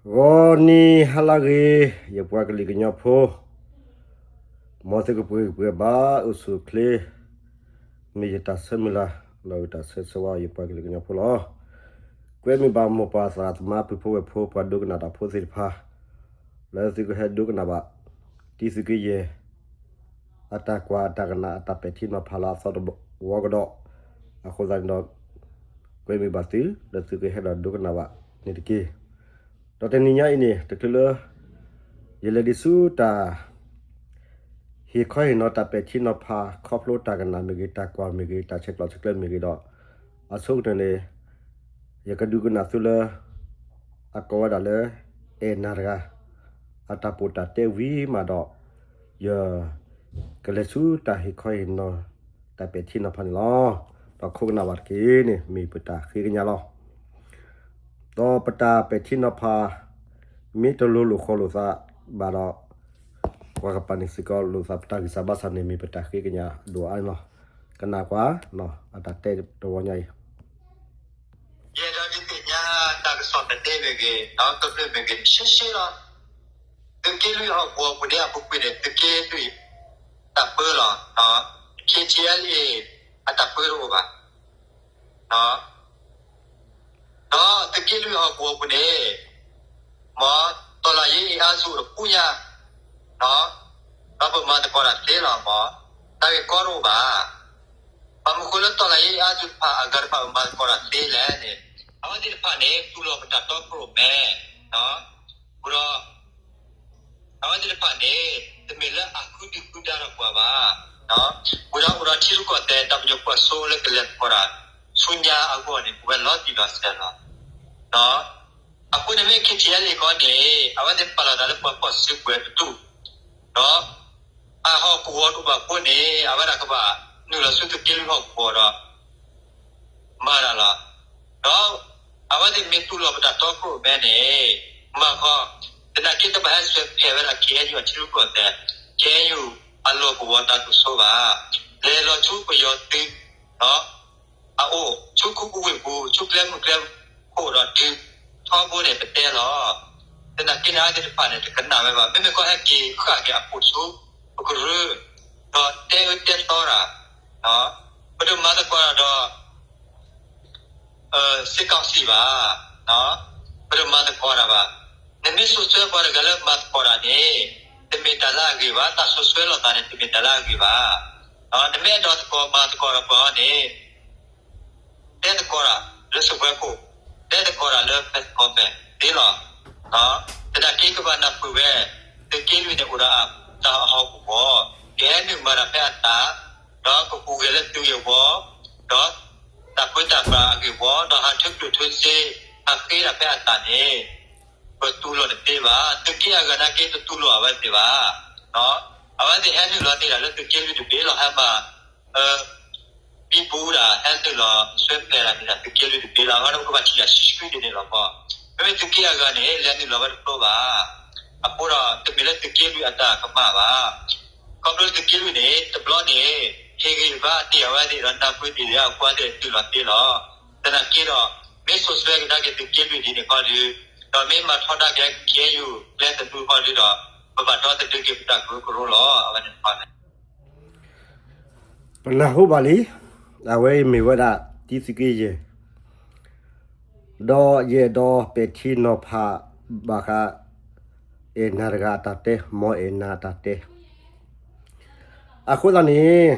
ဂီၤနံၤဟါလၢဂ့ၤ, ယပှၤကလုာ်ကညီဖိ, မ်သုကပှဲၤဂံၢ်ပှဲၤဘါ အိၣ်ဆူၣ်အိၣ်ချ့, မ့ၢ်ယတၢ်ဆၢမုၢ်လၢ် ဒီးဂ့ၢ်တၢ်ဆၢဂ့ၤဆၢဝါ ယပှၤကလုာ်ကညီဖိလီၤ. ကွဲမုာ်ဘၣ်မိၢ်ပၢ်သရၣ်သမါ ပုၢ်ဖိဝဲၢ်ဖိ ပှၤဒိကနၣ်တၢ်ဖိသ့ၣ်တဖၣ်, လၢသုကဟဲဒိကနၣ်ဘၣ် တံသုးက့ယဲၢ် အတၢ်ကွၢ်အတၢ်ကနၣ် အတၢ်ပဲာ်ထံနီၤဖးလၢအသီတဝီကဒီး, အဃိသတးန့ၣ်ဒီး ကွဲမုာ်ဘၣ်သု လၢသုကဟဲဒီးဒိကနၣ်ဘၣ်န့ၣ်တက့ၢ်. ဒီးတနံၤညါအံၤန့ၣ် တချုးလၢ ယလဲၤဒံးဆူတၢ် ဟ့ၣ်ခီဟ့ၣ်နီၤ တၢ်ပဲာ်ထံနီၤဖး ခီဖျိတၢ်ကနၣ်မ့ၢ်ဂ့ၤ, တၢ်ကွၢ်မ့ၢ်ဂ့ၤ, တၢ်ဆဲးကျိးဆဲးကျၢမ့ၢ်ဂ့ၤဒီး, အဆိကတၢၢ်န့ၣ် ယကဒုးကနၣ်သုလၢ အကိးဝဲဒၣ်လၢ အဲၣ်နၤတဂၤ အတၢ်ပီးတၢ်တဲဝံၤမးဒီး ယ ကလဲၤဆူတၢ်ဟ့ၣ်ခီဟ့ၣ်နီၤ တၢ်ပဲာ်ထံနီၤဖးန့ၣ်လီၤ. ဒီးခိးကနၣ်ဘၣ်တက့ၢ်န့ၣ် မ့ၢ်ပတၢ်ဃ့ကညးလီၤ. ဒီးပတၢ်ပဲာ်ထံနီၤဖး မ့ၢ်တလိၤလိာ်ဃီလိာ်သးဘၣ်ဒီး ပှၤကပာ်န့ၢ်စ့ၢ်ကီးလိာ်သး ပတၢ်ဂံၢ်စၢ်ဘါစၢ်န့ၣ် မ့ၢ်ပတၢ်ဃ့ကညးဒိၣ်အါန့ၣ်လီၤ. ကနၣ်ကွၢ် အတၢ်တဲတဝီညါအံၤ ယအဲၣ်ဒိးဒုးသ့ၣ်ညါတၢ်ကစီၣ်တဒ့မ့ၢ်ဂ့ၤ, ဒီးကမျၢၢ်မ့ၢ်ဂ့ၤ ရှဲရှဲလီၤ. သုးက့လွံၢ်ဟီၣ်ကဝီၤပူၤန့ၣ် အပူၤကွံာ်န့ၣ် သုးက့လွံၢ်တၢ်ပၢလီၤ. ခ့ထံအဲလ်အ့ အတၢ်ပၢတအိၣ်ဘၣ်. ဒီးသုးက့လွံၢ်ဟီၣ်ကဝီၤပူၤန့ၣ် မ်တော်လှန်ရေးအင်အားစုတပူၤညါ ဒီးပမၤသကိးတၢ်သ့လီၤမး, တၢ်ဂ့ၢ်ကီတအိၣ်ဘၣ်. ဘၣ်မနုၤဃိလၢတော်လှန်ရေးအင်အားစုတဖၣ်အဂၤတဖၣ် ပမၤသကိးတၢ်သ့လဲၣ်န့ၣ်, အဝဲသ့ၣ်တဖၣ်န့ၣ် တူၢ်လိာ်ပတၢ်တီခိၣ်ရိၣ်မဲ, ဒီး အဝဲသ့ၣ်တဖၣ်န့ၣ် တမ့ၢ်လၢအဃုဒုဃုဒါဒီးပှၤဘၣ်. ဝံၤဒီးအိၣ်ဒီးထံရူၢ်ကီၢ်သဲး တၢ်ပညိၣ်ကွၢ်စိလၢကလဲၤသကိးတၢ်ဆူညါအဂီၢ်န့ၣ် ပဝဲလီၤတံၢ်လီၤဆဲးလီၤ. အဃိန့ၣ်မ့ၢ် ခ့ထံအဲလ်အ့ ခီန့ၣ် အဝဲသ့ၣ်ပာ်လီၤသးလၢပှၤဖီၣ်စုကဝဲၤတဒူၣ်, ဒီး အဟီၣ်ကဝီၤတအိၣ်ဘၣ်အဃိန့ၣ် အဝဲဒၣ်ကဘၣ်နုာ်လီၤဆူသုးက့လွံၢ်ဟီၣ်ကဝီၤဒီး မၤတၢ်လီၤ. ဒီးအဝဲသ့ၣ်မ့ၢ်တူၢ်လိာ်ပတၢ်တီခိၣ်ရိၣ်မဲန့ၣ် မၤဃီ, သနာ်က့တဘၣ်ဟဲဆှၢဖဲးဝဲဒၣ် ခ့အဲၣ်ယူၣ် အထံရူၢ်ကီၢ်သဲး, ခ့အဲၣ်ယူၣ် အလီၢ်ကဝီၤတၢ်ဒိၣ်စိဘၣ်. လဲၤလီၤဆူပယီၤသုး အအိၣ် ဆူခူပူၤဝ့ၢ်ပူၤ ဆူကျဲမုၢ်ကျဲခိၣ်ဒီးဒုးထီဘိန့ၣ် ပတဲလီၤ. သနာ်က့န့ၣ် အဝဲသ့ၣ်တဖၣ်န့ၣ် တကနၣ်ဝဲဘၣ်. မ့မ့ၢ်ကီဟဲက့ၤဃၣ်က့ၤအခိၣ်ဆူပကရၢ ဒီးတဲအၢတဲသီတၢ်, ပတမၤသကိးတၢ်ဒီး စစ်ကောင်စီဘၣ်, ပတမၤသကိးတၢ်ဘၣ်. နမ့ၢ်စိာ်ဆှၢပှၤတဂၤလၢမၤသကိးတၢ်န့ၣ် တမ့ၢ်တၢ်လၢအဂ့ၤဘၣ်, တၢ်စိာ်ဆှၢလိာ်သးန့ၣ် တမ့ၢ်တၢ်လၢအဂ့ၤဘၣ်. နမ့ၢ်အဲၣ်ဒိးသကိးမၤသကိးဒီးပှၤန့ၣ် တဲသကိးတၢ်လၢစပွဲခိၣ်, တဲသကိးတၢ်လၢ ဖဲသကိးမဲာ် သ့လီၤ. သနာ်က့ကဘၣ်နၢ်ပၢၢ်ဝဲ သုးက့လွံၢ်န့ၣ်အိၣ်ဒီးတၢ်ဟီၣ်ကဝီၤ, ကဟဲနုာ်မၤတၢ်ဖဲအသး, ဒီးကဟူးဂဲၤလၢသုးဂ့ၢ်ဝီ, ဒီးတၢ်ပၢတၢ်ပြးအဂ့ၢ်ဝီ, ဒီးဟးထၢကျိၣ်ထၢစ့ ဟးဃ့တၢ်ဖဲအသးန့ၣ် ပတူၢ်လိာ်တသ့ဘၣ်. သုးက့အဂၤနာ်က့တတူၢ်လိာ်အဝဲသ့ၣ်ဘၣ်. အဝဲသ့ၣ်ဟဲနုာ်လီၤတ့ၢ်တၢ်လၢသုးက့လွံၢ်တဘ့ၣ်လီၤ. ဟဲမၤ ဘံဘူတၢ် ဟဲနုာ်လီၤဆှၢဖဲးတၢ်န့ၣ် သုးက့လွံၢ်တဘ့ၣ်လီၤ. အဝဲဒၣ်ပကဘၣ်ထံၣ်တၢ်ဆှံဆှံဒ်န့ၣ်လီၤမး. မ့မ့ၢ်သုးက့အဂၤန့ၣ် လဲၤနုာ်လီၤဝဲတဖျိဘၣ်. အဃိဒီးတမ့ၢ်လၢသုးက့လွံၢ်အတၢ်ကမၣ်ဘၣ်. ခီဖျိသုးက့လွံၢ်န့ၣ် တဘျီန့ၣ် ဟ့ၣ်ဂံၢ်ဘါတ့ၢ်အဝဲသ့ၣ်ဒီး နၢ်ပၢၢ်တ့ၢ်လၢအကွၢ်သ့ၣ်တုၤလီၤသ့လီၤ. သနာ်က့ဒီး မ့ၢ်စိာ်ဆှၢကဒါက့ၤသုးက့လွံၢ်ဒ်န့ၣ်ခီဒီး ဒီးမ့ၢ်မၤထီဒါက့ၤ ခ့အဲၣ်ယူၣ် ကျဲသနူခီဒီး ပဘၣ်ဒီသဒၢက့ၤပတၢ်ကရၢကရိလီၤ. အဝဲန့ၣ်တခီန့ၣ် ပနၢ်ဟူဘၣ်လံ, အဝဲအံၤမ့ၢ်ဝဲဒၣ် တံသုးက့ယဲၢ်, ဒီးယအဲၣ်ဒိးပဲာ်ထံနီၤဖးဘၣ်ဃး အဲၣ်နၤတဂၤအတၢ်တဲ, မ်အဲၣ်နၤအတၢ်တဲ. အဃိသတးန့ၣ်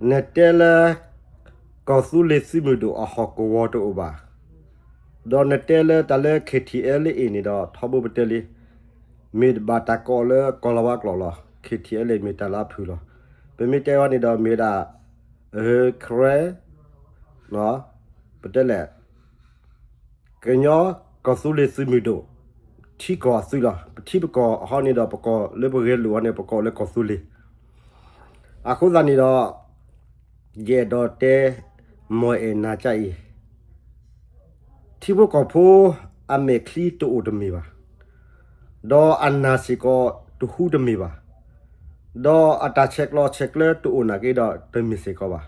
နတဲလၢ ကီၢ်သူလ့ၤသုးမုၢ်ဒိၣ်အဟီၣ်ကဝီၤတအိၣ်ဘၣ်, ဒီးနတဲလၢတၢ်လၢ ခ့ထံအဲလ်အ့န့ၣ်ဒီး ထီဘိပတဲလံ, မ့ၢ်ဘၣ်တၢ်ကိးလၢကီၢ်လီၤဝါကျိာ်လီၤ. ခ့ထံအဲလ်အ့မ့ၢ်တၢ်လၢအဖုၣ်လီၤ. ပမ့ၢ်တဲဝဲန့ၣ်ဒီးမ့ၢ်ဝဲဒၣ် ခရဲ, ပတဲလဲၣ် ကညီကီၢ်သူလ့ၤသုးမုၢ်ဒိၣ် ထံကီၢ်အသုးလီၤ. ပထံပကီၢ်အဟီန့ၣ်ဒီး ပကီၢ်လၢပဂဲၤလိာ်အီၤန့ၣ် ပကိးလၢကီၢ်သူလ့ၤ. အဃိသတးန့ၣ်ဒီး ယအဲၣ်ဒိးတဲ မ်အဲၣ်နၤကၢ်အံၤ ထံဖိကီၢ်ဖိအမဲာ်ချံတအိၣ်တမ့ၢ်ဘၣ်, ဒီးအနၢ်စ့ၢ်ကီးတဟူတမ့ၢ်ဘၣ်, ဒီးအတၢ်ဆဲးကျိးဆဲးကျၢတအိၣ်နာ်က့ဒီးတမ့ၢ်စ့ၢ်ကီးဘၣ်.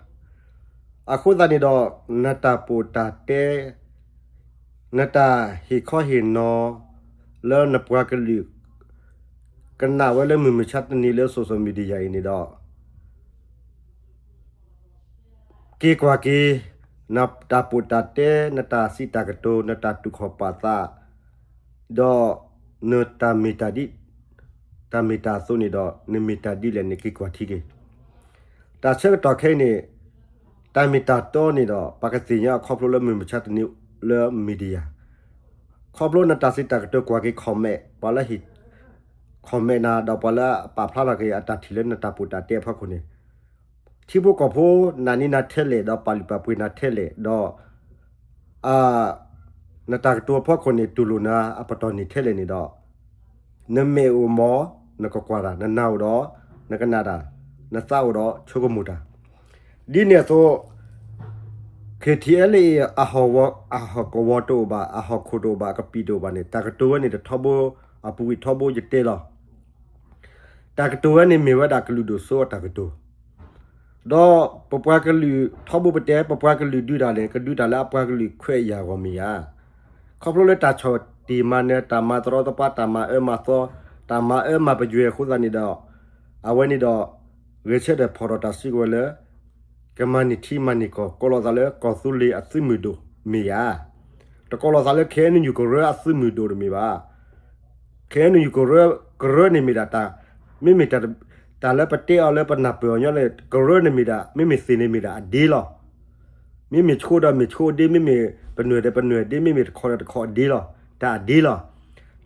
အဃိသတးန့ၣ်ဒီး နတၢ်ပီးတၢ်တဲ နတၢ်ဟ့ၣ်ခီဟ့ၣ်နီၤ လၢနပှၤကလုာ် ကနၣ်ဝဲလၢမုၢ်မဆါတနံၤလၢ social media အံၤန့ၣ်ဒီး က့ၤကွၢ်က့ၤ နတၢ်ပိာ်တၢ်တဲ နတၢ်စံးတၢ်ကတိၤ နတၢ်တူၢ်ခီၣ်ပာ်သး ဒီးနတၢ်မ့ၢ်တၢ်ဒ် တၢ်မ့ၢ်တၢ်အသိးန့ၣ်ဒီး နမ့ၢ်တၢ်ဒ်လဲၣ်န့ၣ် က့ၤကွၢ်ထံက့ၤ. တၢ်ဆၢကတီၢ်ခဲအံၤန့ၣ် တၢ်မ့ၢ်တၢ်တီန့ၣ်ဒီး ပှၤကသ့ၣ်ညါအခီဖျိလၢမုၢ်မဆါတနံၤလၢ media ခီဖျိနတၢ်စံးတၢ်ကတိၤကွၢ်က့ၤ comment ပှၤလၢဟ့ၣ် comment နၤ ဒီးပှၤလၢအပာ်ဖျါထီၣ်က့ၤအတၢ်ထံၣ်လၢနတၢ်ပိာ်တၢ်တဲအဖီခိၣ်န့ၣ် ထံဖိကီၢ်ဖိနာ်န့ၢ်နၤထဲလဲၣ် ဒီးပာ်လုၢ်ပာ်ပှ့ၤနၤထဲလဲၣ် ဒီး နတၢ်ကတိၤအဖီခိၣ်န့ၣ် တူၢ်လိာ်နၤအပတီၢ်န့ၣ်ထဲလဲၣ်န့ၣ်ဒီး နမဲာ်အိၣ်မး နကကွၢ်တၢ်, နနၢ်အိၣ်ဒီး နကနၣ်တၢ်, နသးအိၣ်ဒီးဆိကမိၣ်တၢ်. ဒ်န့ၣ်အသိး KTLA အဟီၣ်ကဝီၤတအိၣ်ဘၣ်, အဟီၣ်ခိၣ်တအိၣ်ဘၣ်, အကပံာ်တအိၣ်ဘၣ်န့ၣ် တၢ်ကတိၤဝဲန့ၣ်တထီဘိ အပူၤကွံာ်ထီဘိယတဲလီၤ. တၢ်ကတိၤဝဲန့ၣ်မ့ၢ်ဝဲဒၣ်ကလုာ်ဒိၣ်စိအတၢ်ကတိၤ ဒီးပပှၤကလုာ်ထီဘိပတဲ ပပှၤကလုာ်ဒုးတၢ်န့ၣ် ကဒုးတၢ်လၢအပှၤကလုာ်ခွဲးယာ်အဂီၢ်မ့ၢ်ဧါ. ခီဖျိလၢတၢ်ဆီၣ်တံၢ်မၤနၢၤ တၢ်မၤတရီတပါ တၢ်မၤအၢမၤသီ တၢ်မၤအၢမၤပယွဲအဃိသတးန့ၣ်ဒီး အဝဲန့ၣ်ဒီး ဂဲၤဆၢထၢၣ်ဖီၣ်ထီၣ်တၢ်စုကဝဲၤလၢ ကမၤန့ၢ်ထံမၤန့ၢ်ကီၢ် ကိးလီၤသးလၢကီၢ်သူလ့ၤအသုးမုၢ်ဒိၣ်မ့ၢ်ဧါ. တကိးလီၤသးလၢ KNU ကရၢအသုးမုၢ်ဒိၣ်တမ့ၢ်ဘၣ်. KNU ကရၢ, ကရၢန့ၣ်မ့ၢ်ဒၣ်တၢ်, မ့မ့ၢ်တၢ်လၢပတဲအီၤလၢပနၢ်ပၢၢ်အီၤညီန့ၣ် ကရၢန့ၣ်မ့ၢ်ဒၣ် မ့မ့ၢ်သ့ၣ်န့ၣ်မ့ၢ်ဒၣ်အဒ့လီၤ. မ့မ့ၢ်ဆှိဒီးမ့ၢ်ဆှိဒ့, မ့မ့ၢ်ပနွဲၢ်ဒီးပနွဲၢ်ဒ့, မ့မ့ၢ်တခီဒီးတခီဒ့လီၤ. တၢ်အဒ့လီၤ.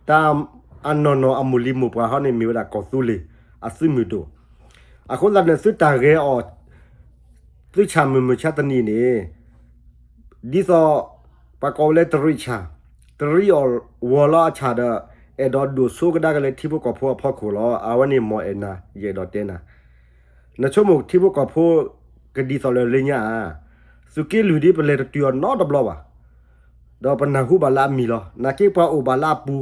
တၢ်အနီၢ်နီၢ်အမိၢ်လံၤမိၢ်ပှၢ်ဟီန့ၣ် မ့ၢ်ဝဲဒၣ်ကီၢ်သူလ့ၤအသုးမုၢ်ဒိၣ်. အဃိသတးန့ၣ် သုတၢ်ဂဲၤအီၤ သုဆၣ်မုၢ်မုၢ်ဆါတနံၤန့ၣ် ဒ်သိး ပှၤကိးဝဲလၢတရံးဆၣ်, တရံးအီၤဝီၤလီၤအဆၣ်ဒီး အဲၣ်ဒိးဒိၣ်စိကဒါက့ၤလၢထံဖိကီၢ်ဖိအဖီခိၣ်လီၤ. အဝဲန့ၣ်မီၢ်အဲၣ်နၤ ယအဲၣ်ဒိးတဲနၤ, နဆိကမိၣ်ထံဖိကီၢ်ဖိ ကဒ်သိးလၢလၢညါဧါ. သုးက့လွံၢ်ဒ်ပလဲၤတတုၤအီၤနီတဘျီဘၣ်, ဒီးပနၢ်ဟူဘၣ်လၢအမံၤလီၤ. နာ်က့ပှၤအိၣ်ဘၣ်လၢအပူၤ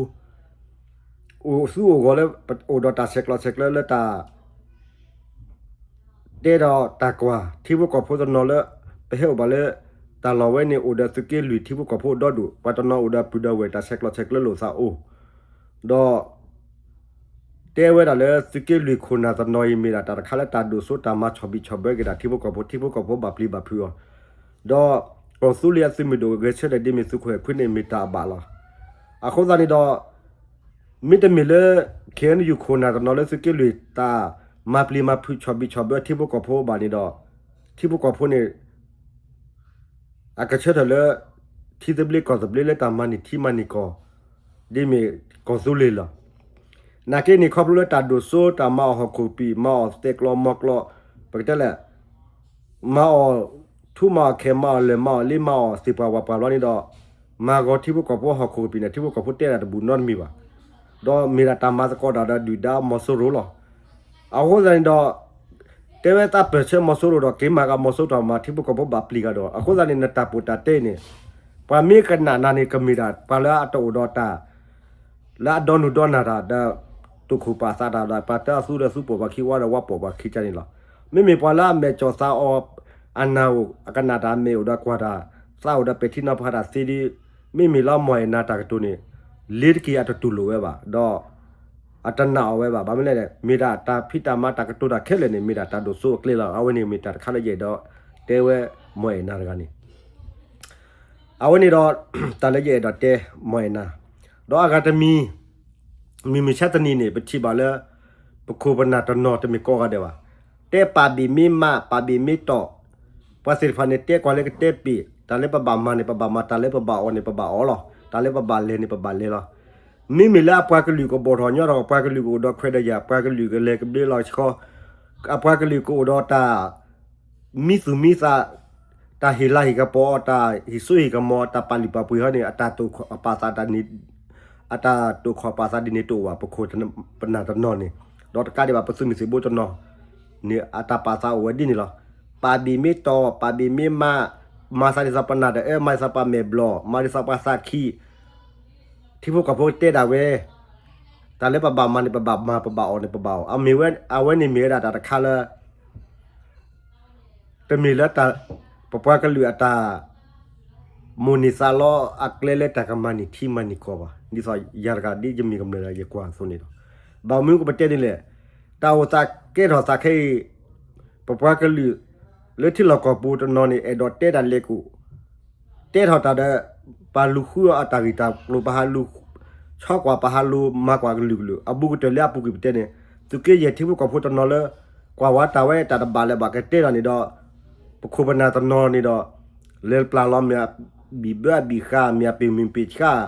အိၣ်သူၣ်အိၣ်ဂီၤလၢ အိၣ်ဒီးတၢ်ဆဲးကျိးဆဲးကျၢလၢတၢ် တဲဒီးတၢ်ကွၢ် ထံဖိကီၢ်ဖိတနီၤလၢ ပဟဲအိၣ်ဘၣ်လၢ တၢ်လီၢ်ဝဲန့ၣ် အိၣ်ဒီးသုးက့လွံၢ်ထံဖိကီၢ်ဖိဒီဒူၣ်, ပှၤတနီၤအိၣ်ဒီးပုၢ်ဒီးဝဲၢ်တၢ်ဆဲးကျိးဆဲးကျၢလိာ်သးအိၣ်, ဒီး တဲဝဲဒၣ်လၢသုးက့လွံၢ်ခိၣ်နၢ်တနီၤအံၤ မ့ၢ်ဒၣ်တၢ်တခါလၢတၢ်ဒိၣ်စိတၢ်မၤဆီၣ်ဘံၣ်ဆီၣ်ဘၢက့ၤဒၣ်ထံဖိကီၢ်ဖိ, ထံဖိကီၢ်ဖိဘၣ်ပျံၤဘၣ်ဖုးအီၤ, ဒီးကီၢ်သူလ့ၤအသုးမုၢ်ဒိၣ်ဂဲၤဆၢထၢၣ်ဒ်မ့ၢ်သုးခိၣ်အဲၣ်ခွံန့ၣ် မ့ၢ်တၢ်အဘၣ်လီၤ. အဃိသတးန့ၣ်ဒီး မ့တမ့ၢ်လၢ KNU ခိၣ်နၢ်တနီၤလၢသုးက့လွံၢ်တၢ်မၤပျံၤမၤဖုးဆီၣ်ဘံၣ်ဆီၣ်ဘၢထံဖိကီၢ်ဖိဘၣ်န့ၣ်ဒီး ထံဖိကီၢ်ဖိန့ၣ် အကဆၢထၢၣ်လၢ ထံသဘျ့ကီၢ်သဘျ့လၢတၢ်မၤန့ၢ်ထံမၤန့ၢ်ကီၢ် ဒ်မ့ၢ်ကီၢ်သူလ့ၤလီၤ. နာ်က့န့ၣ် ခီဖျိလၢတၢ်ဒိၣ်စိတၢ်မၤအီၤဟီၣ်ခိၣ်ကပံာ် မၤအီၤသဲးကျီမီကျီ ပကတဲလဲၣ် မၤအီၤထူမၤအီၤခဲ မၤအီၤလၢၢ်မၤအီၤလ့ မၤအီၤသ့ၣ်ပှၢ်ဝၣ်ပှၢ်ဘျီန့ၣ်ဒီး မၤဂီၤထံဖိကီၢ်ဖိဟီၣ်ခိၣ်ကပံာ်န့ၣ် ထံဖိကီၢ်ဖိတဲဒၣ်တဘူၣ်နီတမံၤဘၣ်. ဒီးမ့ၢ်ဒၣ်တၢ်မၤသကိးတၢ်ဒီးဒုၣ်ဒါမီၤစိရိၤလီၤ. အဃိသတးန့ၣ်ဒီး တဲဝဲသးပၢၢ်ဆၢမီၤစိရိၤဒီး က့ၤမၤကမီၤစိရိၤတၢ်မၤ ထံဖိကီၢ်ဖိဘၣ်ပျံၤကဒီး အဃိသတးန့ၣ် နတၢ်ပိာ်တၢ်တဲန့ၣ် ပှၤမ့ၢ်ကနၣ်နၤန့ၣ် ကမ့ၢ်ဒၣ် ပှၤလၢအတအိၣ်ဒီးတၢ် လၢအဒီနုၢ်ဒီနၢ်တၢ်ဒီး တူၢ်ခိၣ်ပာ်သးတၢ်ဒီး ပှၤတၢ်သူဒီးသူပိာ်ပှၤခံ ဝါဒီးဝါပိာ်ပှၤခံကန့ၣ်လီၤ. မ့မ့ၢ်ပှၤလၢအမဲာ်ကၠီၣ်သးအီၤ အနၢ်အိၣ် အကနၣ်တၢ် အမဲာ်အိၣ်ဒီးကွၢ်တၢ် သးအိၣ်ဒီးပဲာ်ထံနီၤဖးတၢ်သ့ဒီး မ့မ့ၢ်လၢမီၢ်အဲၣ်နၤတၢ်ကတိၤန့ၣ် လ့ၤတက့ၤအတတူၢ်လိာ်ဝဲဘၣ် ဒီး အတနာ်အီၤဝဲဘၣ်. ဘၣ်မနုၤလဲၣ်န့ၣ် မ့ၢ်ဒၣ်တၢ်ဖံးတၢ်မၤတၢ်ကတိၤတၢ်ခဲလၢာ်န့ၣ် မ့ၢ်ဒၣ်တၢ်ဒိၣ်စိအကျဲလီၤ. အဝဲန့ၣ်မ့ၢ်တၢ်တခါလၢယအဲၣ်ဒိးတဲဝဲမီၢ်အဲၣ်နၤတဂၤန့ၣ် အဝဲန့ၣ်ဒီး တၢ်လၢယအဲၣ်ဒိးတဲမီၢ်အဲၣ်နၤ ဒီးအဂၤတမံၤ မုၢ်မဆါတနံၤန့ၣ် ပထံၣ်ဘၣ်လၢ ပခိၣ်ပနၢ်တနီၤတမ့ၢ်ကိးဂၤဒဲးဘၣ်. တဲပာ်ဘ့ၣ်မ့ၢ်မး ပာ်ဘ့ၣ်မ့ၢ်တီၢ်, ပှၤသ့ၣ်တဖၣ်န့ၣ် တဲကွၢ်လၢကတဲပ့ၣ်, တၢ်လၢပဘၣ်မၤန့ၣ် ပဘၣ်မၤ, တၢ်လၢပဘၣ်အီၣ်န့ၣ် ပဘၣ်အီၣ်လီၤ, တၢ်လၢပဘၣ်လဲၤန့ၣ် ပဘၣ်လဲၤလီၤ. မ့မ့ၢ်လၢအပှၤကလုာ်ကဘီၣ်ထီၣ်ညီထီၣ် အပှၤကလုာ်ကအိၣ်ဒီးခွဲးဒီးယာ်, အပှၤကလုာ်ကလဲၤကဘျ့လီၤဆှီ, အပှၤကလုာ်ကအိၣ်ဒီးတၢ် မံသူၣ်မံသး, တၢ်ဟ့ၣ်လၤဟ့ၣ်ကပီၤ, တၢ်ဟ့ၣ်စိဟ့ၣ်ကမီၤ, တၢ်ပာ်လုၢ်ပာ်ပှ့ၤဟီန့ၣ် အတၢ်တိာ်ခီၣ်ပာ်သးဒ်န့ၣ်, အတၢ်တိာ်ခီၣ်ပာ်သးဒ်န့ၣ်တအိၣ်ဘၣ်. ပခိၣ်ပနၢ်တနီၤန့ၣ်, ဒီးတကးဒံးဘၣ် ပသုးမုၢ်သံၣ်ဘိတနီၤန့ၣ် အတၢ်ပာ်သးအိၣ်ဝဲဒ်န့ၣ်လီၤ. ပာ်ဘ့ၣ်မ့ၢ်တီၢ်, ပာ်ဘ့ၣ်မ့ၢ်မး, မၤသးဒ်သိးပနၢ်တအၢ, မၤဒ်သိးပမဲာ်ဘျီၣ်, မၤဒ်သိးပသးခံ, ထံဖိကီၢ်ဖိတဲဒၣ်ဝဲ, တၢ်လၢပဘၣ်မၤန့ၣ် ပဘၣ်မၤ, ပဘၣ်အီၣ်န့ၣ် ပဘၣ်အီၣ်. အမ့ၢ်ဝဲ, အဝဲန့ၣ်မ့ၢ်ဝဲဒၣ်တၢ်တခါလၢ တမ့ၢ်လၢ ပပှၤကလုာ်အတၢ် မိၣ်န့ၢ်သးလီအကျဲလၢတၢ်ကမၤန့ၢ်ထံမၤန့ၢ်ကီၢ်ဘၣ်. ဒ်သိးယၤတဂၤဒ်ယမ့ၢ်ကမျၢၢ်တဂၤယကွၢ်အသိးန့ၣ်ဒီး, ဘၣ်မနုၤကပတဲန့ၣ်လဲၣ်, တၢ်အိၣ်သးကဲထီၣ်သးခဲအံၤ, ပပှၤကလုာ်လၢထံလီၢ်ကီၢ်ပူၤတနီၤန့ၣ် အဲၣ်ဒိးတဲတၢ်လဲၤကူၣ် တဲထီၣ်တၢ်ဒီး ပှၤလူၤဃုအီၤအတၢ်ဂံၢ်တၢ်ကျိၤ ပှၤဟးလူၤ ဆီကွၢ်ပှၤဟးလူၤမၤကွၢ်ကလုာ်ကလုာ် အဘူးကတၢၢ်လၢအပူၤကွံာ်ပတဲန့ၣ်, သုးက့ယဲၢ်ထံဖိကီၢ်ဖိတနီၤလၢ ကွၢ်ဝဲတၢ်ဝဲတၢ်တဘၣ်လၢၤဘၣ်ကတဲဒီးန့ၣ်ဒီး, ပခိၣ်ပနၢ်တနီၤန့ၣ်ဒီး လဲၤပျၢ်လီၤမ့ၢ်အဘံၣ်ဘၢအဘံၣ်ဃာ် မ့ၢ်အပ့ၢ်မုၢ်ပ့ၢ်ဆှး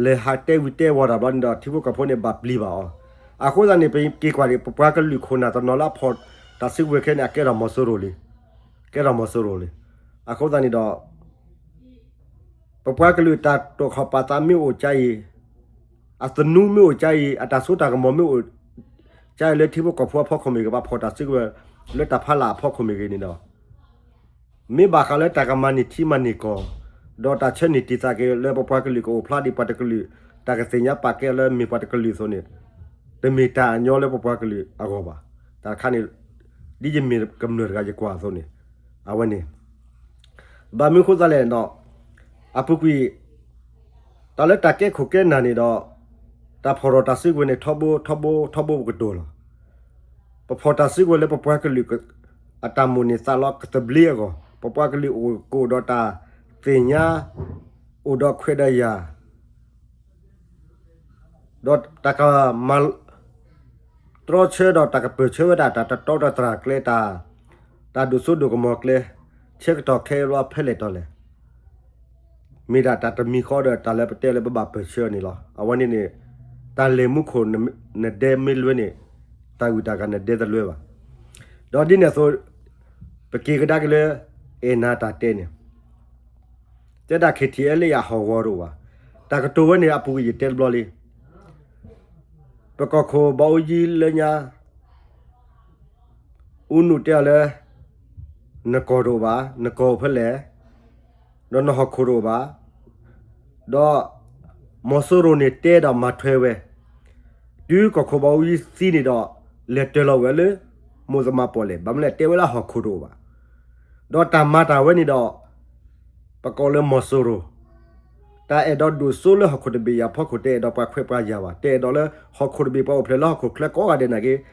လဲၤဟးတဲဝံၤတဲဝီၤတၢ်ဘျီန့ၣ်ဒီး ထံဖိကီၢ်ဖိန့ၣ်ဘၣ်ပျံၤဘၣ်အီၤ. အဃိသတးန့ၣ် ပက့ၤကွၢ်ဒံး ပပှၤကလုာ်ခိၣ်နၢ်တနီၤလၢအဖီၣ်တၢ်စုကဝဲၤခဲန့ၣ် အကဲထီၣ်မီၤစိရိၤလံ, ကဲထီၣ်မီၤစိရိၤလံ. အဃိသတးန့ၣ်ဒီး ပပှၤကလုာ်တၢ်တိာ်ခီၣ်ပာ်သးမ့ၢ်အိၣ်ကါအံၤ, အသနူမ့ၢ်အိၣ်ကါအံၤ, အတၢ်စိတၢ်ကမီၤမ့ၢ်အိၣ်ကါအံၤ လၢထံဖိကီၢ်ဖိအဖီခိၣ်မ့ၢ်ဂ့ၤ, ပှၤဖီၣ်တၢ်စုကဝဲၤလၢတၢ်ဖီလာ်အဖီခိၣ်မ့ၢ်ဂ့ၤန့ၣ်ဒီး မ့ၢ်ဘၣ်ဃးလၢတၢ်ကမၤန့ၢ်ထံမၤန့ၢ်ကီၢ်, ဒီးတၢ်ဆၢန့ၢ်တံာ်သးက့ၤလၢပပှၤကလုာ်ကအိၣ်ဖျါဒံးပှၤတကလုာ်, တၢ်ကသ့ၣ်ညါပာ်ကဲအီၤလၢမ့ၢ်ပှၤတကလုာ်အသိးန့ၣ်, တမ့ၢ်တၢ်အညီလၢပပှၤကလုာ်အဂီၢ်ဘၣ်. တၢ်တခါန့ၣ် ဒ်ယမ့ၢ်ကမျၢၢ်တဂၤယကွၢ်အသိးန့ၣ်, အဝဲန့ၣ် ဘၣ်မနုၤအဃိသတးလဲၣ်ဒီး အပူၤကွံာ် တၢ်လၢတၢ်ကဲခိၣ်ကဲနၢ်န့ၣ်ဒီး တၢ်ဖီၣ်ထီၣ်တၢ်စုကဝဲၤန့ၣ် ထီဘိထီဘိထီဘိပကတိၤလီၤ. ပဖီၣ်တၢ်စုကဝဲၤလၢပပှၤကလုာ် အတၢ်မိၣ်န့ၢ်သးလီကသဘျ့အဂီၢ်, ပပှၤကလုာ်အိၣ်ကအိၣ်ဒီးတၢ်သ့ၣ်ညါ, အိၣ်ဒီးခွဲးဒီးယာ် ဒီးတၢ်ကမၤ တြီဆၢဒီးတၢ်ကပၢၢ်ဆၢဝဲဒၣ်တၢ်တတီတတြၢ်ကျဲ တၢ်ဒိၣ်စိဒိၣ်ကမီၤကျဲ ဆၢကတီၢ်ခဲအံၤလီၤဖဲလဲၣ်တီၤလဲၣ်, မ့ၢ်ဒၣ်တၢ်တမံၤဃီဒီးတၢ်လၢပတဲလၢပဘၣ်ပၢၢ်ဆၢန့ၣ်လီၤ. အဝဲန့ၣ်န့ၣ် တၢ်လဲၤမူခိၣ်နဒဲမ့ၢ်လွဲန့ၣ် တၢ်ဂုၤတၢ်ဂၤနဒဲတလွဲဘၣ်. ဒီးဒ်န့ၣ်အသိး ပက့ၤကဒါက့ၤလၢ အဲၣ်နၤတၢ်တဲန့ၣ် တဲဒၣ် ခ့ထံအဲလ့ယၤ ဟီၣ်ကဝီၤတအိၣ်ဘၣ်. တၢ်ကတိၤဝဲန့ၣ်အပူၤကွံာ်ယတဲတဘျီလံ. ပကီၢ်ခိၣ်ဘၣ်အူကၠံလၢညါ အူနုၣ်တဲအီၤလၢ နကီၢ်တအိၣ်ဘၣ်, နကီၢ်အိၣ်ဖဲလဲၣ်, ဒီးနဟီၣ်ခိၣ်တအိၣ်ဘၣ်. ဒီး မီၤစိရိၤန့ၣ်တဲဒီးမၤထွဲဝဲ, တုၤကီၢ်ခိၣ်ဘၣ်အူကၠံသံန့ၣ်ဒီး လဲၤတၢၤလီၤဝဲလၢ မိၢ်သမါပီၣ်လဲၣ်, ဘၣ်မနုၤလဲၣ်တဲဝဲလၢဟီၣ်ခိၣ်တအိၣ်ဘၣ်. ဒီးတၢ်မၤတၢ်ဝဲန့ၣ်ဒီး ပကိးလၢမီၤစိရိၤ, တၢ်အဲၣ်ဒိးဒိၣ်စိလၢဟီၣ်ခိၣ်တဘ့ၣ်အံၤအဖီခိၣ် တအဲၣ်ဒိးပှၤခွဲးပှၤယာ်ဘၣ်, တအဲၣ်ဒိးလၢဟီၣ်ခိၣ်တဘ့ၣ်ပှၤ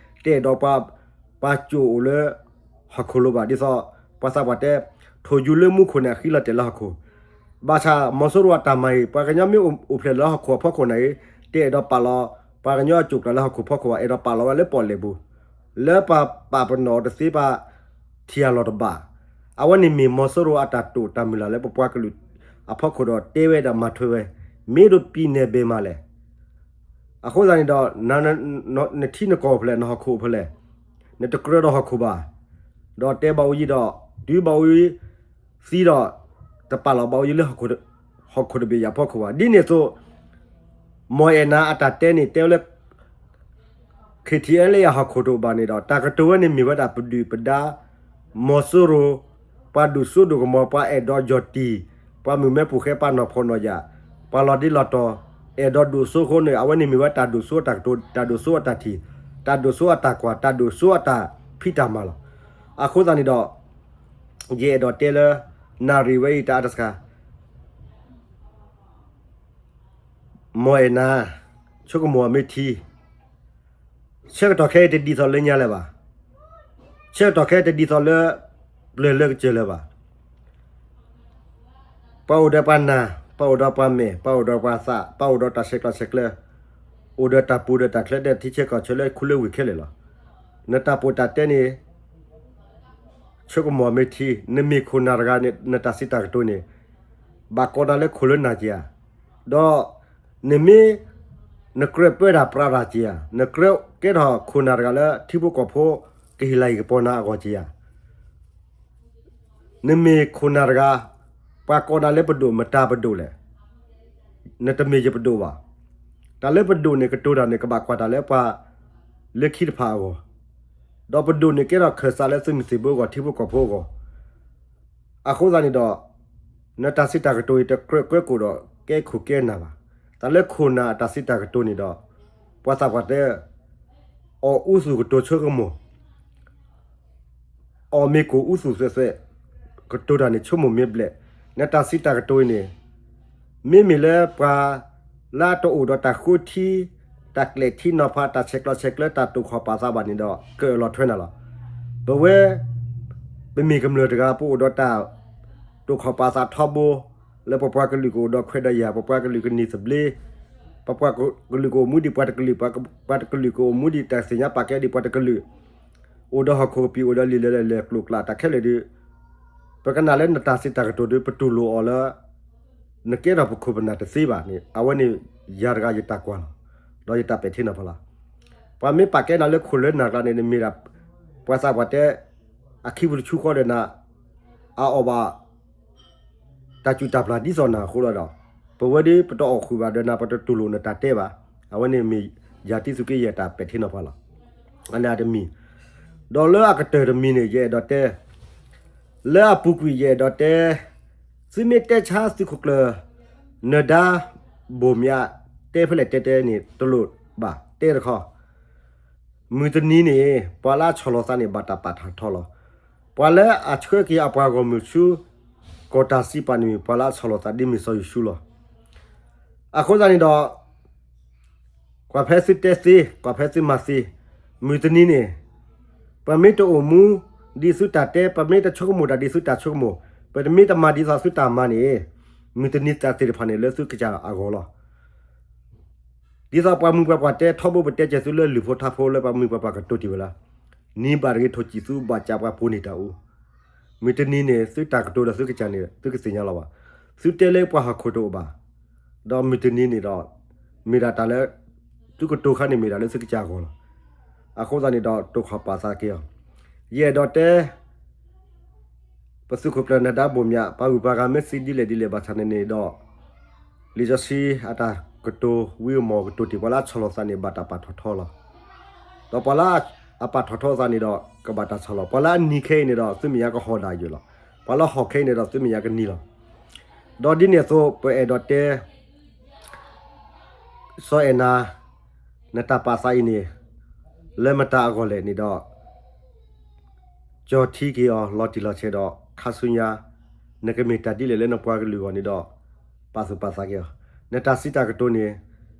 အိၣ်ဖျဲၣ်လၢဟီၣ်ခိၣ်ချၢကိးဂၤဒဲးနာ်က့, တအဲၣ်ဒိးပှၤ ပှၤကိၤအိၣ်လၢ ဟီၣ်ခိၣ်လိၤဘၣ်, ဒ်သိး ပှၤသးပှၢ်တဲ ထိၣ်ယူၤလၢမူခိၣ်န့ၣ် အဃံလီၤတဲာ်လၢဟီၣ်ခိၣ်. ဘၣ်ဆၣ်မီၤစိရိၤအတၢ်မၤအံၤ ပှၤကညီမ့ၢ်အိၣ်ဖျဲၣ်လၢဟီၣ်ခိၣ်အဖီခိၣ်နာ်က့, တအဲၣ်ဒိးပာ်လီၤ ပှၤကညီအကိၤကျၢ်လၢဟီၣ်ခိၣ်ဖီခိၣ်ဘၣ်, အဲၣ်ဒိးပာ်လီၤဝဲလၢပီၣ်လဲၣ်ပူၤ, လၢပှၤပာ်ပနီၣ်တသ့ ပှၤထံၣ်အလီၢ်တဘၣ်. အဝဲန့ၣ်မ့ၢ်မီၤစိရိၤအတၢ်တိာ်တၢ်မုၢ်လၢ်လၢပပှၤကလုာ်အဖီခိၣ်ဒီးတဲဝဲဒီးမၤထွဲဝဲ, မ့ၢ်ဒိးပံၤနဲၣ်ဘဲမးလဲၣ်. အဃိသတးန့ၣ်ဒီး နထံနကီၢ်အိၣ်ဖဲလဲၣ်, နဟီၣ်ခိၣ်အိၣ်ဖဲလဲၣ်, နတကြၢးဒီးဟီၣ်ခိၣ်ဘၣ်. ဒီးတဲဘၣ်အူကၠံဒီး တုၤဘၣ်အူကၠံသံဒီး တပာ်လီၤဘၣ်အူကၠံလၢ ဟီၣ်ခိၣ်တဘ့ၣ်အံၤအဖီခိၣ်ဘၣ်. ဒ်န့ၣ်အသိး မီၢ်အဲၣ်နၤအတၢ်တဲန့ၣ် တဲဝဲလၢ ခ့ထံအဲလ့ယၤ ဟီၣ်ခိၣ်တအိၣ်ဘၣ်န့ၣ်ဒီး တၢ်ကတိၤဝဲန့ၣ်မ့ၢ်ဝဲဒၣ်ပဒုၣ်ပဒါ မီၤစိရိၤ, ပှၤဒိၣ်စိဒိၣ်ကမီၤ, ပှၤအဲၣ်ဒိးယီၢ်တံၢ်, ပှၤမုၣ်မဲပူၤဃဲ ပှၤနီၢ်ဖှီၣ်နီၢ်ယာ်, ပှၤလီၤဒ့လီၤတီၤ, အဲၣ်ဒိးဒိၣ်စိအဃိန့ၣ် အဝဲန့ၣ်မ့ၢ်ဝဲတၢ်ဒိၣ်စိအတၢ်ကတိၤ, တၢ်ဒိၣ်စိအတၢ်ထံၣ်, တၢ်ဒိၣ်စိအတၢ်ကွၢ်, တၢ်ဒိၣ်စိအတၢ်ဖံးတၢ်မၤလီၤ. အဃိသတးန့ၣ်ဒီး ယအဲၣ်ဒိးတဲလၢ နၣ်ရံၣ်ဝဲအံၤတၢ်အါတစှၤ မီၢ်အဲၣ်နၤ ဆိကမိၣ်အီၤမ့ၢ်ထံ, ဆၢကတီၢ်ခဲအံၤတဒ်သိးလၢညါလၢၤဘၣ်. ဆၢကတီၢ်ခဲအံၤတဒ်သိးလၢ ပျၢၤလၢကစၢၢ်လၢၤဘၣ်. ပှၤအိၣ်ဒီးပှၤနၢ်, ပှၤအိၣ်ဒီးပှၤမဲာ်, ပှၤအိၣ်ဒီးပှၤသး, ပှၤအိၣ်ဒီးတၢ်ဆဲးကျိးဆဲးကျၢ, အိၣ်ဒီးတၢ်ပူၤဒီးတၢ်ချၢဒီးထံဆၢကီၢ်ဆၢလၢခူလၢဝ့ၢ်ခဲလၢာ်လီၤ. နတၢ်ပီးတၢ်တဲန့ၣ် ဆိကမိၣ်အီၤမ့ၢ်ထံ, နမ့ၢ်ခိၣ်နၢ်တဂၤန့ၣ် နတၢ်စံးတၢ်ကတိၤန့ၣ် ဘၣ်ကိးနၤလၢခိၣ်လၢနၢ်က့ၤဧါ. ဒီး နမ့ၢ် နကြၢးပၢတၢ်ပြးတၢ်က့ၤဧါ, နကြၢးကဲထီၣ်ခိၣ်နၢ်တဂၤလၢထံဖိကီၢ်ဖိ ကဟ့ၣ်လၤဟ့ၣ်ကပီၤနၤအဂီၢ်က့ၤဧါ. နမ့ၢ်ခိၣ်နၢ်တဂၤ ပှၤကိးနၤလၢပဒိၣ်မတၤပဒိၣ်လဲၣ်. နတမ့ၢ်ယပဒိၣ်ဘၣ်. တၢ်လၢပဒိၣ်န့ၣ်ကတိၤတၢ်န့ၣ် ကဘၣ်ကွၢ်တၢ်လၢပှၤလၢခံတဖၣ်အဂီၢ်, ဒီးပဒိၣ်န့ၣ်ကဲထီၣ်ခၢၣ်စးလၢသုးမုၢ်သံၣ်ဘိအဂီၢ် ထံဖိကီၢ်ဖိအဂီၢ်. အဃိသတးန့ၣ်ဒီး နတၢ်စံးတၢ်ကတိၤအံၤ တကြၢးကွဲကိၣ်ဒီးကဲခိၣ်ကဲနၢ်ဘၣ်. တၢ်လၢခိၣ်နၢ်အတၢ်စံးတၢ်ကတိၤန့ၣ်ဒီး ပှၤသးပှၢ်တဲ အီၣ်အူသူၣ်ကတိၤဆိကမိၣ် အီၣ်မ့ၤကိၢ်အူသူၣ်သွဲးသွဲး, ကတိၤတၢ်န့ၣ်ဆိကမိၣ်မ့ၢ်ဘျဲၣ်, နတၢ်စံးတၢ်ကတိၤအံၤန့ၣ် မ့မ့ၢ်လၢပှၤလၢအတအိၣ်ဒီးတၢ်ဃိထံ, တၢ်ကျဲးထံနီၤဖး, တၢ်ဆဲးကျိးဆဲးကျၢ, တၢ်တိာ်ခီၣ်ပာ်သးဘၣ်န့ၣ်ဒီး ကအၢၣ်လီၤထွဲနၤလီၤ. ပဝဲ ပမ့ၢ်ကမျၢၢ်တဂၤ ပအိၣ်ဒီးတၢ်တိာ်ခီၣ်ပာ်သးထီဘိ, လၢပပှၤကလုာ်ကအိၣ်ဒီးခွဲးဒီးယာ်, ပပှၤကလုာ်ကန့ၢ်သဘျ့, ပပှၤကလုာ်ကအိၣ်မူဒံးပှၤတကလုာ်, ပှၤတကလုာ်ကအိၣ်မူဒံးတၢ်သ့ၣ်ညါပာ်ကဲဒံးပှၤတကလုာ်, အိၣ်ဒီးဟီၣ်ခိၣ်ကပံာ်, အိၣ်ဒီးလံာ်လဲၢ်လဲၢ်ကျိာ်ကျဲတၢ်ခဲလၢာ်ဒီး ပကနၣ်လၢနတၢ်စံးတၢ်ကတိၤဒီး ပတူၢ်လိာ်အီၤလၢ နကဲထီၣ်ပခိၣ်ပနၢ်တသ့ဘၣ်န့ၣ် အဝဲန့ၣ်ယၤတဂၤယတၢ်ကွၢ်လီၤ. ဒီးယတၢ်ပဲာ်ထံနီၤဖးလီၤ. ပှၤမ့ၢ်ပာ်ကဲနၤလၢခိၣ်လၢနၢ်ကျါန့ၣ် နမ့ၢ်ဒၣ် ပှၤသးပှၢ်တဲ အခံပူၤတဆူဃီဒီးနၤ အအီၣ်ဘၣ် တၢ်စူၢ်တၢ်ပျၢ်ဒ်သိးနၤအဃိလီၤဒီး ပဝဲဒၣ်ပတအီၣ်ဃုာ်ဘၣ်ဒီးနၤ ပတတူၢ်လိာ်နတၢ်တဲဘၣ်. အဝဲန့ၣ်မ့ၢ်ယၤတံသုးက့ယဲၢ်တၢ်ပဲာ်ထံနီၤဖးလီၤ. အန့ၣ်တမံၤ, ဒီးလၢအကတၢၢ်တမံၤန့ၣ် ယအဲၣ်ဒိးတဲ လၢအပူၤကွံာ်ယအဲၣ်ဒိးတဲ သုမ့ၢ်တဲဆါသုးခိၣ်ကျၢၢ် နၢၤဒါ ဘိၣ်မၠး တဲဖဲလဲၣ်တဲတဲန့ၣ် တလိၣ်ဘၣ်တဲတခီ မုၢ်တနံၤန့ၣ် ပှၤလၢအဆီၣ်လီၤသးန့ၣ် ဘၣ်တၢ်ပာ်ထီၣ်ထီလီၤ. ပှၤလၢအဆှၢက့ၤအပှၤဂီၢ်မုၢ်ဆူ ကီၢ်တၢ်စံးပာ်န့ၣ် ပှၤလၢအဆီၣ်လီၤသးဒ်မ့ၢ်စီၤယိၤၡူလီၤ. အဃိသတးန့ၣ်ဒီး ကွၢ်ဖဲသုတဲသ့, ကွၢ်ဖဲသုမၤသ့, မုၢ်တနံၤန့ၣ် ပမ့ၢ်တအိၣ်မူဒ်သုတၢ်တဲ, ပမ့ၢ်တဆိကမိၣ်တၢ်ဒ်သုတၢ်ဆိကမိၣ်, ပတမ့ၢ်တမၤဒ်သိးသုတၢ်မၤန့ၣ်, မုၢ်တနံၤတၢ်သ့ၣ်တဖၣ်န့ၣ် လၢသုကစၢ်အဂီၢ်လီၤ. ဒ်သိးပှၤမုၢ်ပှၤပှၢ်တဲထီဘိ ပတဲကဲသုလၢလုၢ်ဖိထါဖိလၢပှၤမုၢ်ပှၤပှၢ်ကတိၤတ့ၢ်ဝဲလၢ နံၤဘၣ်တဂ့ၤထိၣ်စံၣ်သူဘၣ်ကးပှၤပိာ်န့ၢ်တၢ်အူ. မုၢ်တနံၤန့ၣ် သုတၢ်ကတိၤဒီးသုကစၢ်န့ၣ် သုကသ့ၣ်ညါလီၤဘၣ်. သုတဲလၢပှၤဟီၣ်ခိၣ်တအိၣ်ဘၣ်, ဒီးမုၢ်တနံၤန့ၣ်ဒီး မ့ၢ်ဒၣ်တၢ်လၢ သုကတိၤခါန့ၣ်မ့ၢ်ဒၣ်လၢသုကစၢ်အဂီၢ်လီၤ. အဃိသတးန့ၣ်ဒီး တိာ်ခီၣ်ပာ်သးက့ၤအီၤ, ယအဲၣ်ဒိးတဲ ပသုးခိၣ်ကျၢၢ်နၢၤဒါဘိၣ်မၠး ပှၤဂုၤပှၤဂၤမ့ၢ်သံဒ်လဲၣ်ဒ်လဲၣ်ဘၣ်ဆၣ်န့ၣ်န့ၣ်ဒီး လံာ်စီဆှံအတၢ်ကတိၤဝံအမီၢ်ကတိၤတ့ၢ် ပှၤလၢအဆီၣ်လီၤသးန့ၣ် ဘၣ်တၢ်ပာ်ထီၣ်ထီလီၤ. ဒီးပှၤလၢအပာ်ထီၣ်ထီသးန့ၣ်ဒီး ကဘၣ်တၢ်ဆီၣ်လီၤ. ပှၤလၢအနံၤခဲအံၤန့ၣ်ဒီး သုမဲာ်ညါကဟီၣ်ဒၣ်ယဲၢ်လီၤ. ပှၤလၢဟီၣ်ခဲအံၤန့ၣ်ဒီး သုမဲာ်ညါကနံၤလီၤ. ဒီးဒ်န့ၣ်အသိး ပအဲၣ်ဒိးတဲ စီၤအဲၣ်နၤ နတၢ်ပာ်သးအံၤန့ၣ် လၢမတၤအဂီၢ်လဲၣ်န့ၣ်ဒီး ကၠီထံက့ၤအီၤလီၤတံၢ်လီၤဆဲးဒီး ခါဆူညါ နကမ့ၢ်တၢ်ဒ်လဲၣ်လၢနပှၤကလုာ်အဂီၢ်န့ၣ်ဒီး ပာ်သူၣ်ပာ်သးက့ၤအီၤ, နတၢ်စံးတၢ်ကတိၤန့ၣ်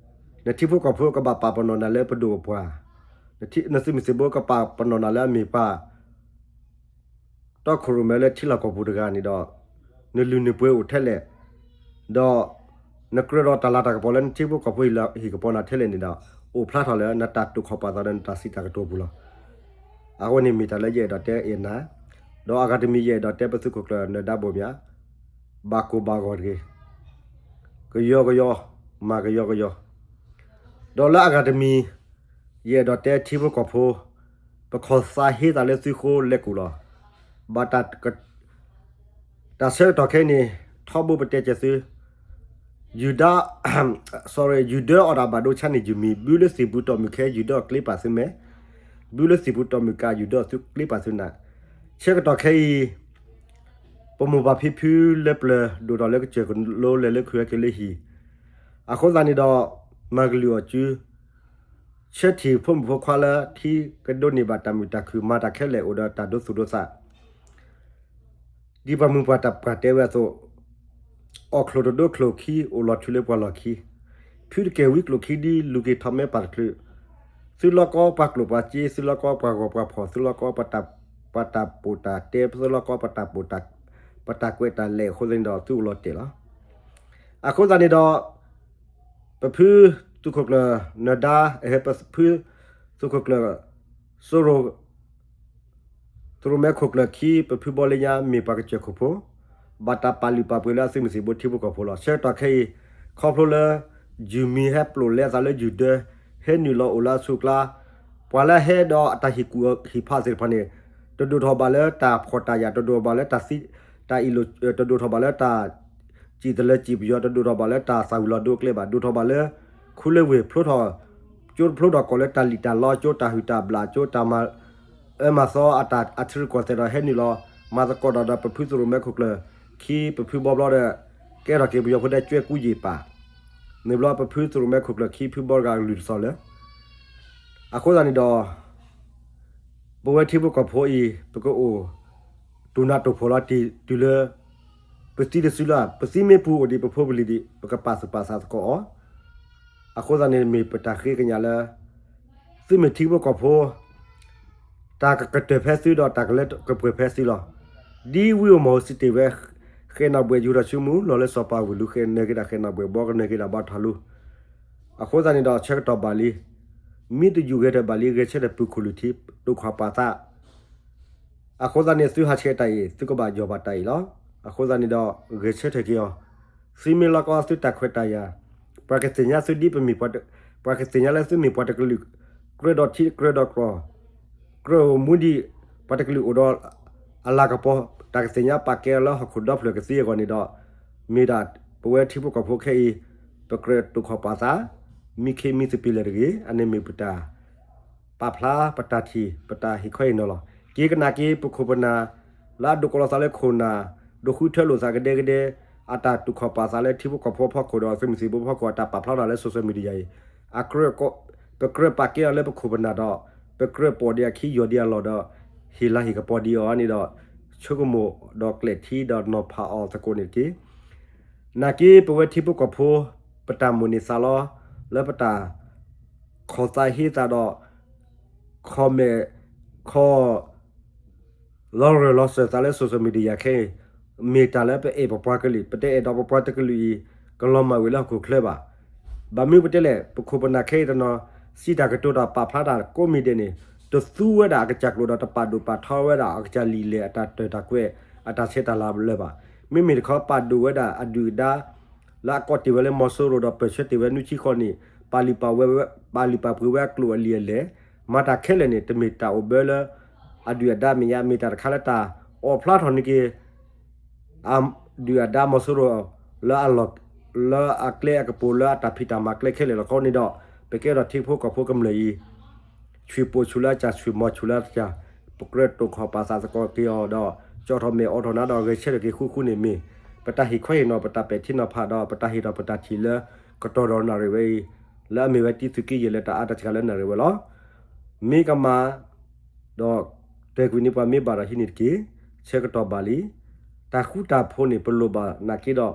နထံဖိကီၢ်ဖိကဘၣ်ပာ်ပနီၣ်နၤလၢပဒိၣ်ပပှၢ်, နသုးမုၢ်သံၣ်ဘိကဘၣ်ပနီၣ်နၤလၢအမ့ၢ်ပှၤ တီခိၣ်ရိၣ်မဲလၢထံလီၢ်ကီၢ်ပူၤတဂၤန့ၣ်ဒီး နလုၢ်နပှ့ၤအိၣ်ထဲလဲၣ်, ဒီး နကြၢးဒီးတၢ်လၤတၢ်ကပီၤလၢနထံဖိကီၢ်ဖိဟံၣ်ကပီၤနၤထဲလဲၣ်န့ၣ်ဒီး အိၣ်ဖျါထီၣ်လၢနတၢ်တိာ်ခီၣ်ပာ်သးဒီးနတၢ်စံးတၢ်ကတိၤပူၤလီၤ. အဝဲန့ၣ်မ့ၢ်တၢ်လၢယအဲၣ်ဒိးတဲအဲၣ်နၤ, ဒီးအဂၤတမံၤယအဲၣ်ဒိးတဲပသုးခိၣ်ကျၢၢ်နၢၤဒါဘိၣ်မၠး, ဘၣ်ကိၢ်ဘၣ်ဂီၤတဂ့ၤ, ကယီကယီ, မၤကယီကယီ, ဒီးလၢအဂၤတမံၤ ယအဲၣ်ဒိးတဲထံဖိကီၢ်ဖိ, ပခီၣ်သးဟ့သးလၢသုဃိလဲၤကူၣ်လီၤ. ဘၣ်တၢ်ဆၢကတီၢ်ခဲအံၤန့ၣ် ထီဘိပတဲကဲသု, ယုၢ်ဒါ, sorry, ယုၢ်ဒၢအီၣ်တၢ်ဘၣ်ဒိဆါန့ၣ်ယုၢ်မံၤ, ဘုလၢသံၣ်ပူၤတီၢ်မုၢ်ခဲ ယုၢ်ဒၢအီၣ်ကျ့ပာ်သုမဲာ်, ဘုလၢသံၣ်ပူၤတီၢ်မုၢ်ကး ယုၢ်ဒၢအီၣ်သုကျ့ပာ်သုနး. ဆၢကတီၢ်ခဲအံၤ ပမိၢ်ပၢ်ဖံဖုလၢပျၢၤ ဒိၣ်ထီၣ်လၢကစၢၢ်ကလိလၢလၢခုဝဲက့ၤလၢဟံၣ်, အဃိသတးန့ၣ်ဒီး မၤကလုၢ်အီၣ်စု ဆၢထံၣ်ဖိမုၣ်ဖိခွါလၢထံကဒိးန့ၢ်ဘၣ်တၢ်မုာ်တၢ်ခုၣ် မၤတၢ်ခဲလၢာ်အိၣ်ဒီးတၢ်ဒိသူၣ်ဒိသး ဒ်ပှၤမုၢ်ပှၤတၢ်ပှၢ်တဲဝဲအသိး, အီၣ်ချိၣ်တဒိချိၣ်ခံ အိၣ်လီၤထုးလၢပှၤလီၢ်ခံ, ဖုတကဲဝံကျိၣ်ခံဒ်လူၤက့ၤထီၣ်မဲပၢ်တချုး, သုလီၢ်ကီပှၤကျိၣ်ပှၤစ့, သုလီၢ်ကီပှၤဂီၤပှၤဖီၣ်, သုလီၢ်ကီပှၤတၢ်ပိာ်တၢ်တဲ, သုလီၢ်ကီပှၤတၢ်ပိာ်တၢ်, ပတၢ်ကွဲးတၢ်လဲၤအဃိသတးန့ၣ်ဒီး သုအိၣ်လီၤတဲာ်လီၤ. အဃိသတးန့ၣ်ဒီး ပဖုသုးခိၣ်ကျၢၢ်နၢၤဒါ, ပဖုသုးခိၣ်ကျၢၢ် စိရိၤ သရိၣ်မဲခိၣ်ကျၢၢ်ခံ ပဖုဘီလၢညါမ့ၢ်ပှၤကစၢၢ်ခိၣ်ဖိ, ဘၣ်တၢ်ပာ်လုၢ်ပာ်ပှ့ၤလၢအသုးမုၢ်သံၣ်ဘိထံဖိကီၢ်ဖိလီၤ. ဆၢကတီၢ်ခဲအံၤ ခီဖျိလၢ ယုၢ်မံၤဟဲပျိာ်လဲသးလၢယုၢ်ဒၢ, ဟဲနုာ်လီၤအိၣ်လၢအဆူၣ်အကျါ, ပှၤလၢဟဲဒီးအတၢ်ဟ့ၣ်ကူၣ်ဟ့ၣ်ဖးသ့ၣ်တဖၣ်န့ၣ် တဒိၣ်ထီၣ်ဘၣ်လၢတၢ်ဖှီၣ်တၢ်ယာ်, တဒိၣ်ထီၣ်ဘၣ်လၢတၢ်သံ, တၢ်အ့ၣ်လိာ်, တဒိၣ်ထီၣ်ဘၣ်လၢတၢ်စံၣ်တလၢစံၣ်ပယီၤ, တဒိၣ်ထီၣ်ဘၣ်လၢတၢ်သၣ်ဝံၤလီၤဒိကျဲဘၣ်, ဒိၣ်ထီၣ်ဘၣ်လၢ ခူလၢဝ့ၢ်ဖျိထီၣ်, ကၠိတဖျိထီၣ်ကီၢ်လၢတၢ်လံၣ်တၢ်လီ, ကၠိတၢ်ဟုၣ်တၢ်ဘျၣ်, ကၠိတၢ်မၤအၢမၤသီအတၢ်အထံရူၢ်ကီၢ်သဲးဒီးဟဲနုာ်လီၤ မၤသကိးတၢ်ဒီးပဖုသရိၣ်မဲခိၣ်ကျၢၢ်ခံ ပဖုဘီဘျီဒီး ကဲထီၣ်က့ၤပယီၤဖိဒဲးကၠွဲကူယံာ်ပာ်, န့ၣ်ဘျီပဖုသရိၣ်မဲခိၣ်ကျၢၢ်ခံဖုဘီတဂၤကလုၢ်တစီၣ်လၢ အဃိသတးန့ၣ်ဒီး ပဝဲထံဖိကီၢ်ဖိအံၤ ပကအိၣ် တူၢ်နးတူၢ်ဖှီၣ်လီၤတံၢ်တုၤလၢ ပသံတစုလၢၤ, ပသံမ့ၢ်ပူၤအိၣ်ဒံး ပဖိပလံၤဒံး ပကပာ်သူၣ်ပာ်သးသကိးအီၤ. အဃိသတးန့ၣ် မ့ၢ်ပတၢ်ဃ့ကညးလၢ သုမ့ၢ်ထံဖိကီၢ်ဖိ တၢ်ကကတၢၢ်ဖဲသုဒီး တၢ်ကလၢကပှဲၤဖဲသုလီၤ. ဒ်ဝံဧိၤမီၢ်ဧိၤစံးတ့ၢ်ဝဲ, ဃဲးနၢ်ဘှဲၣ်ယူၤထီၣ်ဆူမူၤ လီၤလၢစီၤပၤဝ့ၢ်လူၤ ဃဲးနၢၤက့ၤဒၣ်ဃဲးနၢ်ဘှဲၣ်ဘီ ကနၢၤက့ၤဒၣ်ဘါထီၣ်လူၤ. အဃိသတးန့ၣ်ဒီး ဆၢကတီၢ်ဘၣ်လံ, မံတယူၢ်ဂဲၤထၢၣ်ဘၣ်လံ ဂဲၤဆၢထၢၣ်ပုၢ်ခိၣ်လုၢ်ထံ တိာ်ခွါပာ်သး အဃိသတးန့ၣ် သုဟးဆှဲးတၢ်အံၤ သုကဘၣ်ယီၢ်ဘၣ်တၢ်အံၤလီၤ. အဃိသတးန့ၣ်ဒီး ဂဲၤဆၢထၢၣ်က့ၤအီၤ, သုမ့ၢ်လီၤကီသုတၢ်ခွဲးတၢ်ယာ်, ပှၤကသ့ၣ်ညါသုဒ်ပမ့ၢ်ပှၤ, ပှၤကသ့ၣ်ညါလၢသုမ့ၢ်ပှၤတကလုာ်, ကြၢးဒီးထံကြၢးဒီးကျီၢ်, ကြၢးအိၣ်မူဒံး, ပှၤတကလုာ်အိၣ်ဒီး အလၤကပီၤ တၢ်ကသ့ၣ်ညါပာ်ကဲအီၤလၢဟီၣ်ခိၣ်ဒီဖျၢၣ်ကသ့အဂီၢ်န့ၣ်ဒီး, မ့ၢ်ဒၣ်ပဝဲထံဖိကီၢ်ဖိခဲအံၤ, ပကြၢးတိာ်ခွါပာ်သး, မံခ့မံသပ့ၤလဲၣ်တဂ့ၤ, အန့ၣ်မ့ၢ်ပတၢ် ပာ်ဖျါပတၢ်ထံၣ် ပတၢ်ဟ့ၣ်ခီဟ့ၣ်နီၤလီၤ. က့ၤကနၣ်က့ၤပခိၣ်ပနၢ် လၢအဒိးကလီသးလၢခိၣ်နၢ်, ဒိးဃုထၢလိာ်သးကဒဲကဒဲ, အတၢ်တိာ်ခွါပာ်သးလၢထံဖိကီၢ်ဖိဖီခိၣ်ဒီး သုးမုၢ်သံၣ်ဘိဖီခိၣ် အတၢ်ပာ်ဖျါထီၣ်လၢ social media အံၤ, အကြၢး, ပကြၢးပာ်ကဲအီၤလၢပခိၣ်ပနၢ်ဒီး ပကြၢးပိာ်ဒံးအခံယီၢ်ဒံးအလီၢ်ဒီး ဟ့ၣ်လၤဟ့ၣ်ကပီၤဒံးအီၤန့ၣ်ဒီး ဆိကမိၣ်ဒီးကျဲၣ်ထံဒီးနီၤဖးအီၤသကိးန့ၣ်တက့ၢ်. နာ်က့ပဝဲထံဖိကီၢ်ဖိ ပတၢ်မိၣ်န့ၢ်သးလီ လၢပတၢ် ခီၣ်သးဟ့သးဒီး comment ခီ လီၤရၢၢ်လီၤစၢၤသးလၢ social media ခဲအံၤ မ့ၢ်တၢ်လၢပအဲၣ်ပပှၤကလုာ်, ပတအဲၣ်ဒိးပပှၤတကလုာ်အံၤ ကလီၤမၢ်ဝဲလၢဟီၣ်ခိၣ်ချၢဘၣ်. ဘၣ်မနုၤပတဲလဲၣ်, ပခိၣ်ပနၢ်ခဲအံၤတနီၤ စံးတၢ်ကတိၤတၢ်ပာ်ဖျါတၢ်ကိးမံၤဒဲးန့ၣ် တသူဝဲဒၣ်အကစၢ်ကျိာ်ဒီး တပာ်ဒိၣ်ပာ်ထီဝဲဒၣ်အကစၢ်လံာ်လဲၢ်အတၢ်တၢၢ်တၢ်ကွဲး အတၢ်ဆဲးတၢ်လၤလၢၤဘၣ်. မ့မ့ၢ်တခီပာ်ဒိၣ်ဝဲဒၣ်အဒုၣ်အဒါ လၢအကိးတ့ၢ်ဝဲလၢမီၤစိရိၤဒီး ပၢၢ်ဆၢတ့ၢ်ဝဲနွံဆံဃီန့ၣ် ပာ်လုၢ်ပာ်ပှ့ၤဝဲ, ပာ်လုၢ်ပာ်ပှ့ၤဝဲအကျိာ်အလံာ်အလဲၢ်, မၤတၢ်ခဲလၢာ်န့ၣ် တမ့ၢ်တၢ်အိၣ်ဘၢလၢ အဒုၣ်အဒါမဲာ်ညါ, မ့ၢ်တၢ်တခါလၢတၢ်အီၣ်ဖျါထီၣ်န့ၢ်က့ၤ အဒုၣ်အဒါမီၤစိရိၤ လၢအလီၢ်, လၢအကျဲအကပူၤ လၢအတၢ်ဖံးတၢ်မၤကျဲခဲလၢာ်လီၤ. အဃိန့ၣ်ဒီး ပကဲထီၣ်ထံဖိကီၢ်ဖိကမျၢၢ်အံၤ ဆှံၣ်ပိာ်ဆူၣ်လၢအကစၢ်, ဆှံၣ်မီၤဆူၣ်လၢအကစၢ်, ပကြၢးတိာ်ခီၣ်ပာ်သးသကိးက့ၤအီၤဒီး ကၠီၣ်ထီၣ်မဲာ်အိးထီၣ်နၤဒီး ဂဲၤဆၢထၢၣ်က့ၤဃူဃူန့ၣ်မ့ၢ် ပတၢ်ဟ့ၣ်ခီဟ့ၣ်နီၤ, ပတၢ်ပဲာ်ထံနီၤဖးဒီး ပတၢ်ဟ့ၣ်ထီၣ်ပတၢ်ထံၣ်လၢ ကတီၢ်ဒီးနၣ်ရံၣ်ဝဲအံၤ, လၢအမ့ၢ်ဝဲတံသုးက့ယဲၢ်လၢတၢ်အါတၢ်စှၤလၢနၣ်ရံၣ်ဝဲလီၤ. မ့ၢ်ကမၤ ဒီးတဲာ်ကွံာ်န့ၢ်ပှၤမ့ၢ်ဘၣ်ဒီးဟံးန့ၢ်တက့ၢ်. ဆၢကတီၢ်ဘၣ်လံ. တၢ်ဃူတၢ်ဖိးန့ၣ် ပလိၣ်ဘၣ်နာ်က့ဒီး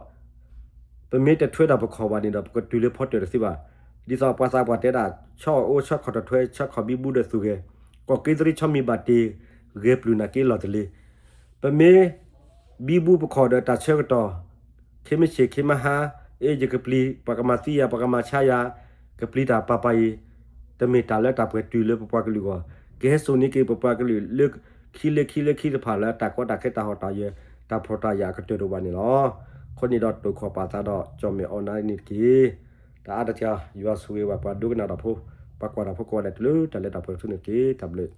ပမ့ၢ်တထွဲဒီးပခီၣ်ဘၣ်န့ၣ်ဒီး ပကတုၤလၢဖီတၢၢ်တသ့ဘၣ်. ဒ်သိးပှၤသးပှၢ်တဲဒၣ် ဆီအိၣ်ဆီခီၣ်တထွဲ ဆီခီၣ်ဘံဘူဒီးသူၣ်ဂဲၤ, ကီၢ်က့သရံဆီမံၤဘၣ်တ့ၢ် ဂဲၤပျုၢ်နာ်က့လီၢ်တလ့ၤ. ပမ့ၢ် ဘံဘူပခီၣ်ဒီးတၢ်ဆၢကတီၢ် ခ့မ့ၢ်ဆ့ၣ်ခ့မ့ၢ်ဟါ, အ့ၣ် ယကပျံၤ ပှၤကမၤသံယၤ ပှၤကမၤဆါယၤ, ကပျံၤတၢ်ပာ်ပာ်အံၤ, တမ့ၢ်တၢ်လၢတၢ်ပှဲၤတုၤလၢပပှၤကလုာ်အဂီၢ်, ကဟဲစိာ်န့ၢ်က့ၤပပှၤကလုာ်လၢခံလၢခံလၢခံတဖၣ်လၢတၢ်ကီတၢ်ခဲတၢ်ဟီၣ်တၢ်ယၢၤ တၢ်ဖှီၣ်တၢ်ယာ်အကတၢၢ်တအိၣ်ဘၣ်န့ၣ်လီၤ. အဃိန့ၣ်ဒီးတိာ်ခီၣ်ပာ်သးဒီးကၠီၣ်မဲာ်အိးနၤန့ၣ်တက့ၢ်. တၢ်အါတၢ်စှၤ ယွၤဆိၣ်ဂ့ၤဘၣ်ပှၤဒိကနၣ်တၢ်ဖိ, ပှၤကွၢ်တၢ်ဖိကိးဂၤဒဲးတုၤလၢတၢ်လၢတၢ်ပှဲၤဆူန့ၣ်တက့ၢ်. တၢ်ဘျုး